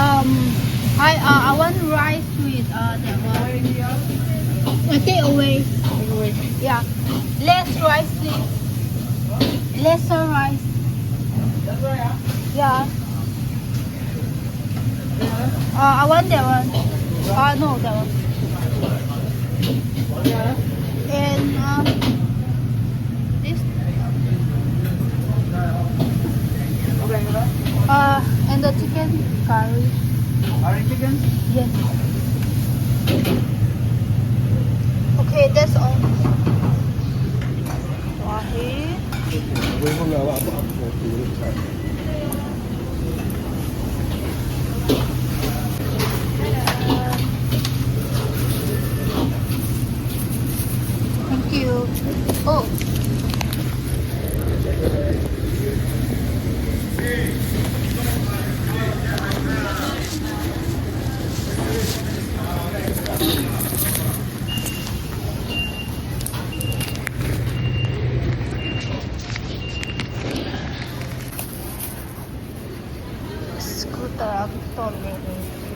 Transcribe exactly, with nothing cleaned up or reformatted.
Um, I uh, I want rice with uh that one. Uh, take away. Yeah. Less rice, please. Lesser rice. Yeah. Uh, I want that one. Uh, no, that one. And um, this. Uh, and the chicken curry. Curry chicken? Yes. Okay, that's all. Wahi. Thank you. Oh. Scooter ang tol ni.